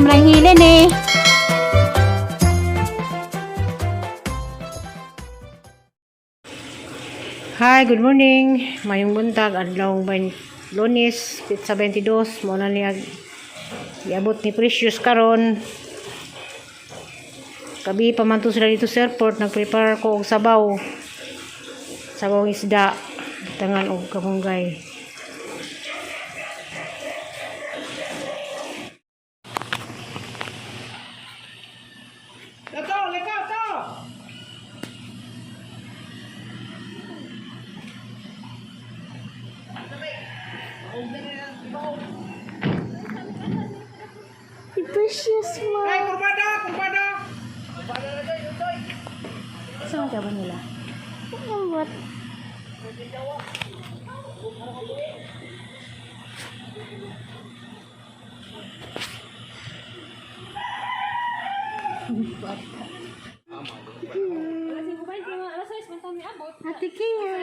Sobrang hilin eh. Hi, good morning. Mayong buntag, adlaw Lunes, pizza 22, mo na niya iabot ni Precious karon. Kabi pa man to sila dito sa airport, nagprepare ko og sabaw. Sabaw ng isda, tangan og kamunggay. Si Precious mo. Saan ka ba nila? What? Ate Kia!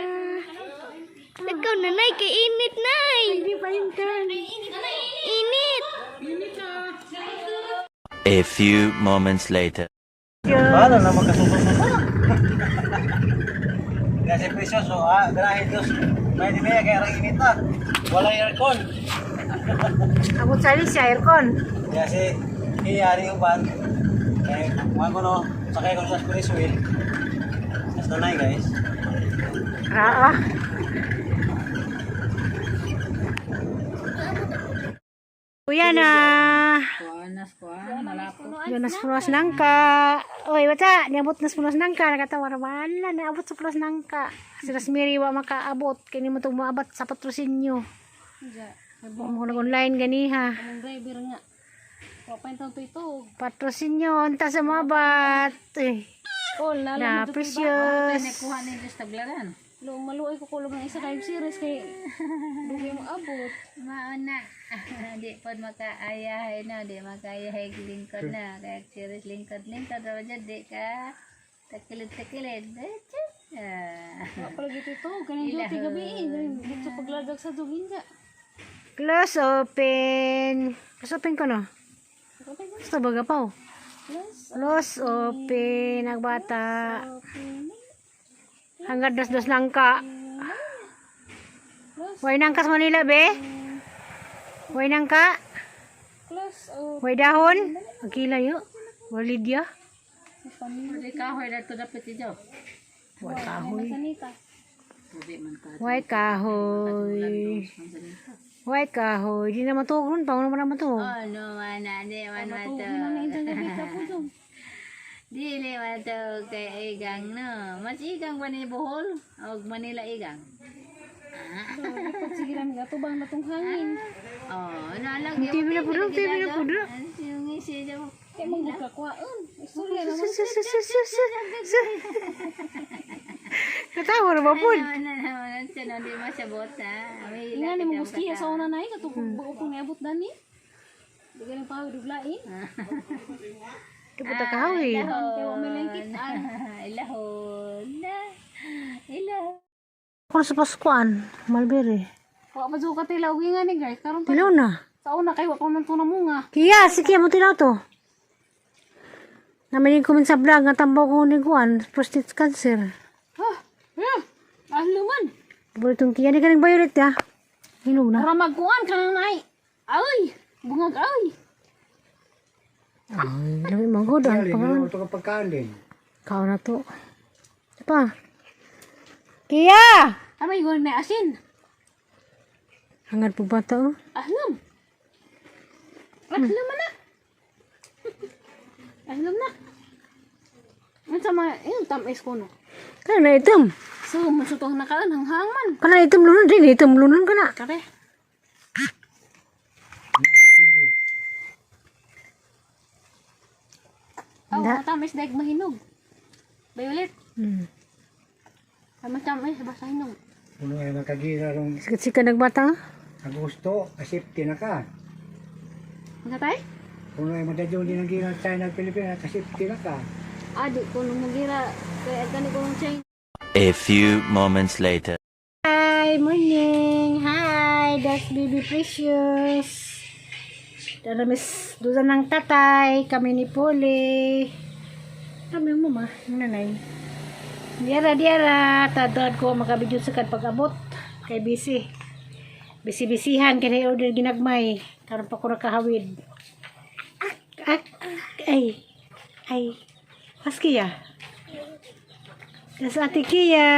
Ikaw na, Nay. Kay init, Nay. Hindi pa intern. Init. A few moments later. Paano na magkasusususa? Kasi presyoso, ah, grahe dos. May di kaya kaya init na. Walang aircon. Abot sa alis siya, aircon. Kaya si iyari yung van. Kaya mga ko no, sakay ko sa Ferris wheel. Mas nanay, guys. Ah, ah. Kuya na. Yun, nas pulos nangka. Oy, wata, niabot nas pulos nangka. Nakatawa na wala, naabot sa pulos nangka. Si Rasmiri wa makaabot. Kini mo itong maabat sa patrosinyo. Mo nag-online ganiha. Ang driver nga. Wa pa yung ito. Patrosinyo, unta sa mabat. Eh, Call na na precious. Lo maluoy ko kulog ng isa live series kay dugi mo abot. Mauna, di pod makaayahay no, di makaayahay lingkod na. Kaya serious lingkod-lingkod, raw dyan, di ka takilid-takilid. Eh, tiyas. Ah. Wa pa lagi ito. Kaning duty gabi eh. Dito pagladag sa duginja. Close open. Close open ko no? Gusto ba gapaw? Close open. Nagbata. Hanggang dos-dos lang ka. Way nang kas Manila, be? Way nang ka? Close oh. Way dahon? Agila yo. Walidya. Di kahoy na ito dapat ijo. Way kahoy. Sanita. Way kahoy. Way kahoy. Di na matuog nun. Pangulo pa na matuog. Oh, no, mana, di man mato. Dito. Dili man to kay Igang, no. Mas Igang ba ni Bohol? O Manila Igang? Sige lang gatubang na tong hangin. Oh, nalang. TV na pudro, TV na pudro. Yung isi dyan. Kay mong kakuhaan. Istorya naman. Natawa na ba po? Ano naman, siya no, di masabot, ha? May Inga ni mo gustiya sa una nay katong bago ko niabot dani. Di galing pa duglain. Di po kahoy. Kay wa may langkit. Ilahon na. Ilahon. Ako sa Paskuan, Malbere. Wa pa jud ka tilaw nga ni guys. Karon pa Tilaw na. sa una kay wa pa man to namunga. Kiya, sige mo tilaw to. Namin yung sa vlog nga tambaw ko ni Juan, prostate cancer. Ha. Yeah. Ahluman. Paboritong Kiya, ni kaning violet ya. Hinog na. Para magkuan ka na nay. Ay, bungag ay. Ay, lami manggod. Ang pangalan. Ito ka pagkaan din. Kao na to. Pa. Kiya! Ay may gawin may asin. Hangad po bata oh. Ahlum. Ahlum na. Ahlum na. Ano sa mga, yung tamis ko no. Kana na itom. So, masutong nakaan, hanghangman. Kana itom lunon din, itom lunon kana. Kare. Oh, matamis dahil mahinog. Violet. Ay, matamis, basta hinog. Puno ay makagira rong Sikat-sikat nagbata. Agosto, kasipti na ka. Ano tayo? Puno ay madadyo din ang gira China at Pilipinas, kasipti na ka. Adi ko nung magira. Kaya gani ko nung China. A few moments later. Hi, morning. Hi, that's baby Precious. Dara mis duda ng tatay, kami ni Poli. Kami mo ma, ang nanay. Diara diara, tadad ko makabidyo sa kad pag-abot kay busy. Busy-busyhan kay order ginagmay. Karon pa ko nakahawid. Ak, ay, ay. Paskiya. Das Ate Kia.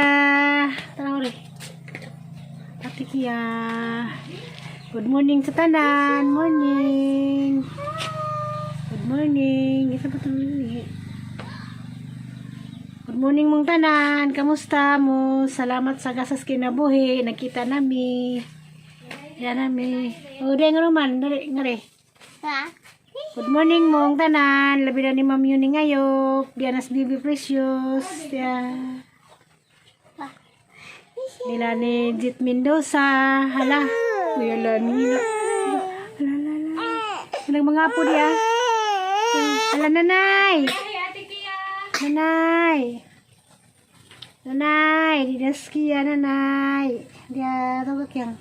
Tara uli. Ate Kia. Good morning sa tanan. Morning. Good morning. Isa pa ito. Good morning mong tanan. Kamusta mo? Salamat sa gasas kinabuhi. Nakita nami. Yan nami. O, di nga naman. Dali, ngari. Ha? Good morning mong tanan. Labi na ni Ma'am Yuni ngayop. Dianas Bibi Precious. Dia. Nila ni Jit Mendoza. Hala. Kuya Lani. Hala, hala, hala. Walang mga apo diya. Hala, nanay. Nanay. Nanay. Dinas Kia, nanay. Dia, tawag yang.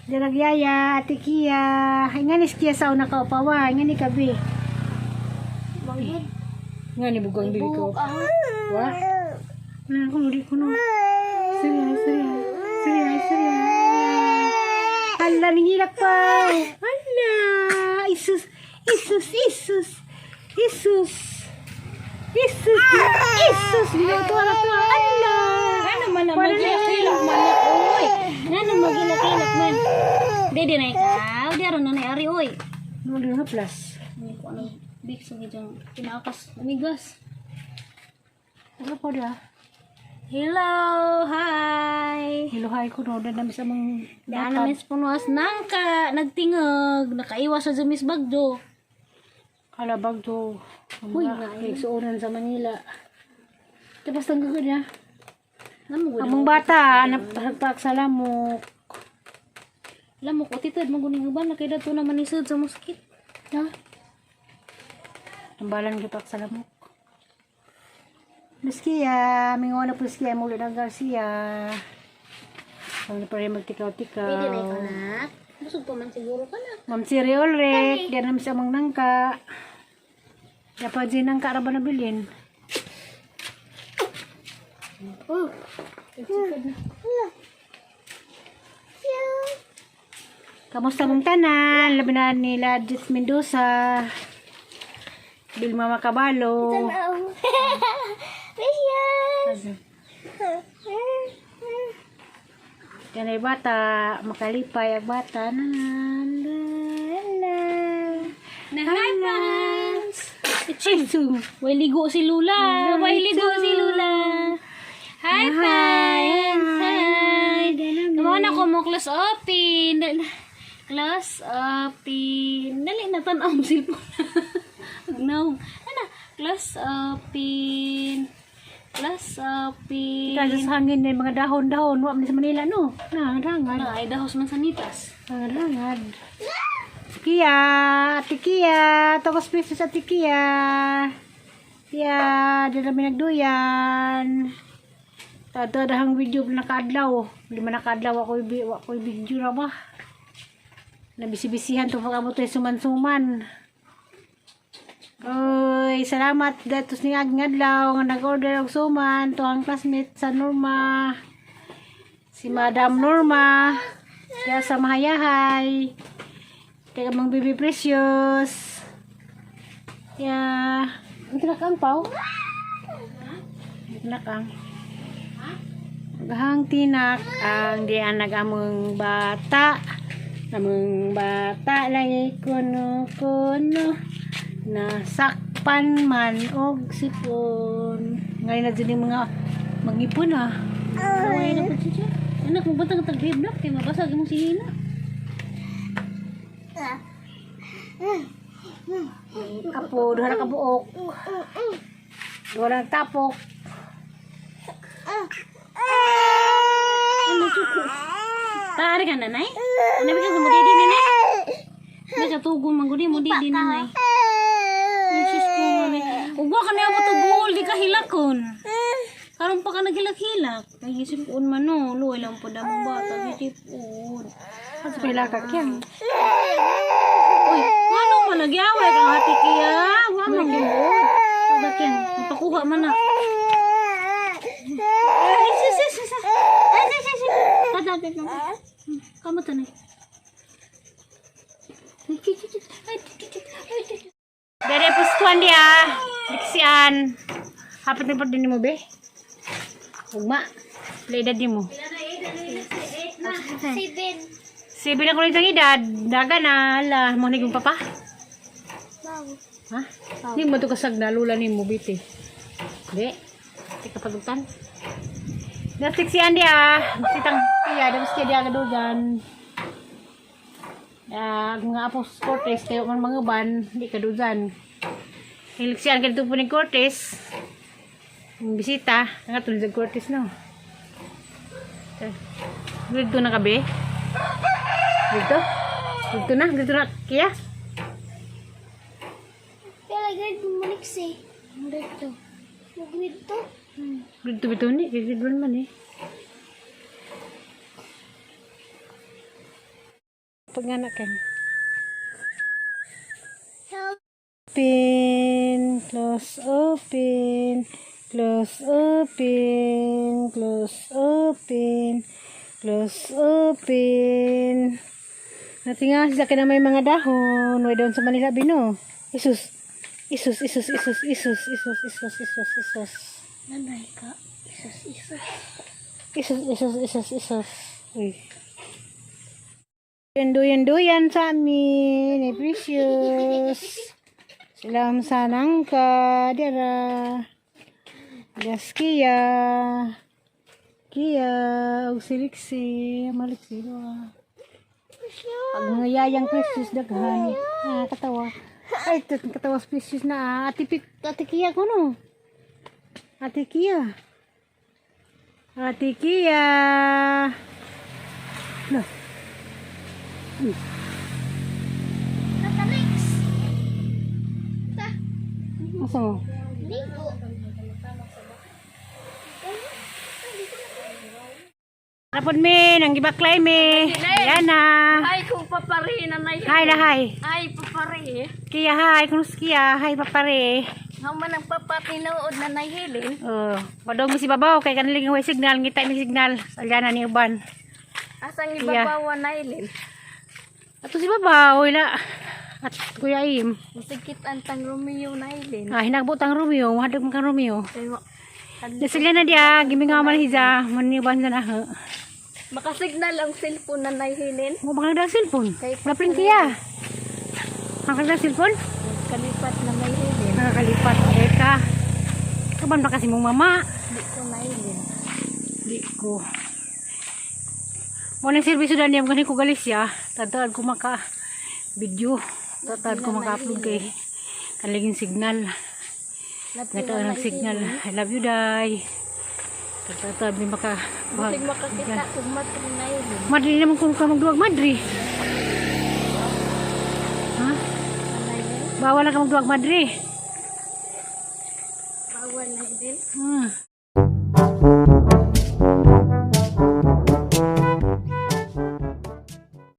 Dia nagyaya, Ate Kia. Ay, nga ni Kia sa una ka upawa. Nga ni kabi. Nga ni bugang dili ko. Wa? Wala ko di ko no. Serya, serya. Serya, serya. Hala, nangilak pa. Hala. Isus, Isus, Isus. Isus. Isus. Isus. Bigaw to, anak to. Hala. Ano man na magilak-hilak man na, oy. Ano magilak-hilak man. Di na ikaw, di aron na na ari oy. Ano nga plus? Hindi ko ano, big sa gidyang pinakas, amigas. Ano po dia? Hello, hi. Hiluhay ko no, dami sa mga Daan na mis punuas nangka, nagtingog, nakaiwas sa mis bagdo. Kalabag to. Uy, Uy, nga, eh. Nagsuonan sa Manila. Tapos tanggal ko niya. Namo gud. Among bata, napagpak sa lamok. Lamok o titad mo guning uban na kay dato naman isod sa moskit. Ha? Tambalan gipak sa lamok. Miss Kia, mingon na po Miss Kia, muli ng Garcia. Ang na pa rin magtikaw-tikaw. Pwede na ikaw nak. Busog pa man siguro ka na. Ma'am Siri Ulrich, diyan naman sa amang nangka. Dapat din nangka ra ba nabilin? Oh. Kamusta mong tanan? Labi na nila Jit Mendoza. Bilma Macabalo. Precious. Yan ay bata, makalipay ang bata. Na, na, na, Na hi fans. Ay, sum. Way ligo si Lula. Way ligo si Lula. Hi fans. Hi. Kamo na ko mo close open. Close open. Dali na tan-aw ang cellphone. Agnaw. Ana, close open. Close open. Ikaw sa hangin na yung mga dahon-dahon. Wa man sa Manila, no? Nangad-hangad. Na ay dahos man sanitas. Nangad-hangad. Kia, Ate Kia, tapos pesos Ate Kia. Kia, di namin nagduyan. Tadadahang video na nakaadlaw. Hindi man nakaadlaw ako wa ko'y video ra ba. Nabisi-bisihan to pag-abot ay suman-suman. Oy, salamat datos ni Aging Adlaw nga nag-order og suman to ang classmate sa Norma. Si Madam Norma. Kaya sa mahayahay. Kaya mang Baby Precious. Ya, ang tinakang pao. Ang tinakang. Gahang tinak ang di ang nagamong bata. Namong bata lagi kuno kuno. Nasakpan man og sipon. Ngayon na dyan yung mga mangipon ah. Ay, na po siya. Anak mo batang tag-hibnak kay mabasag imong sinina. Apo, duha na ka buok. Duha na tapok. Ano suko? Paari ka nanay? Ano ba ka mo didi nanay? May katugon man gud mo didi nanay. Ay, sus ko nanay. Ugwa ka niya mo to buol di ka hilakon. Karon pa ka naghilak-hilak. Ay isipon man no, luoy lang po damong bata gisipon. At pila ka kyang. Uy, man nagyaway kang Ate Kia. Wa man gud. Pagdating, pakuha man na. Ay, sis, sis, sis. Ay, sis, sis, sis. Tada, tada. Kamu to na. Dere puskuan dia. Diksian. Hapit na po din mo be. Ugma. Pila edad ni mo? 7. 7 na ko rin edad. Daga na. Ala, mo ni papa. Ha? Hindi mo to kasag na lula ni mo biti. Di. Di ka pagugtan. Nasiksian dia. Sitang iya, dapat siya dia kadugan. Ah, mga apos Cortez kayo man mga ban, di kadugan. Hiliksian ka dito po ni Cortez. Ang bisita, nga tulad sa Cortez no. Dito na kabe? Dito? Dito na, dito na kiya. Pero grade bumalik si. Grade 2. Grade 2. Dito bito ni, grade 1 man eh. Pag anak kan. Open, close, open, close, open, close, open, close, open. Natinga sila ka na may mga dahon. Way doon sa Manila Bino. Isus, Isus, Isus, Isus, Isus, Isus, Isus, Isus, Isus. Nanay ka. Isus, isus. Isus, isus, isus, isus. Uy. Duyan, duyan, duyan sa amin. Ay, precious. Salam sa nangka. Dara. Das Kia. Kia. Og siliksi. Maliksi. Diba? Pag mga yayang precious daghan. Ah, katawa. Ay, ito, katawa sa precious na. Ah. Ate, Ate Kia ko no. Ate Kia. Ate Kia. No. Natalex. Ta. Asa mo? Ligo. Rapod mi, nang gibaklay mi. Ayan na. Ay, kung papari nanay. Hi na hi. Ay, papari. Kia hi, kunus Kia, hi papare. How man ang papatinood na nahilin. Oh, padong mi si babaw kay kanilig way signal, ngita mi signal. Alyana ni uban. Asang Iya. ibabaw nahilin. Ato si babaw ila. At Kuya Im. Masigit ang tang Romeo nahilin. Ah, hinagbot ang Romeo, mahadlok man kang Romeo. Kaya, Nasilya na diya, gimingaw man hiza, man ni uban sa na. Makasignal ang cellphone na nahilin. Mo bang nagdang cellphone? Lapin Kia. Ang kagdang cellphone? Kalipat na nahilin. Nakakalipat. Eka. Kaban pa kasi mong mama. Di ko nahilin. Di ko. Mo nang serbisyo dani am gani ko Galicia. Tadtad ko maka video. Tadtad ko maka-upload kay kaligin signal. Ngita ang signal. I love you, day. Tadtad mi maka Basig makakita kung matri nahilin. Madri naman kung ka magduwag madri. Ha? Bawal na ka magduwag madri. Bawal nahilin.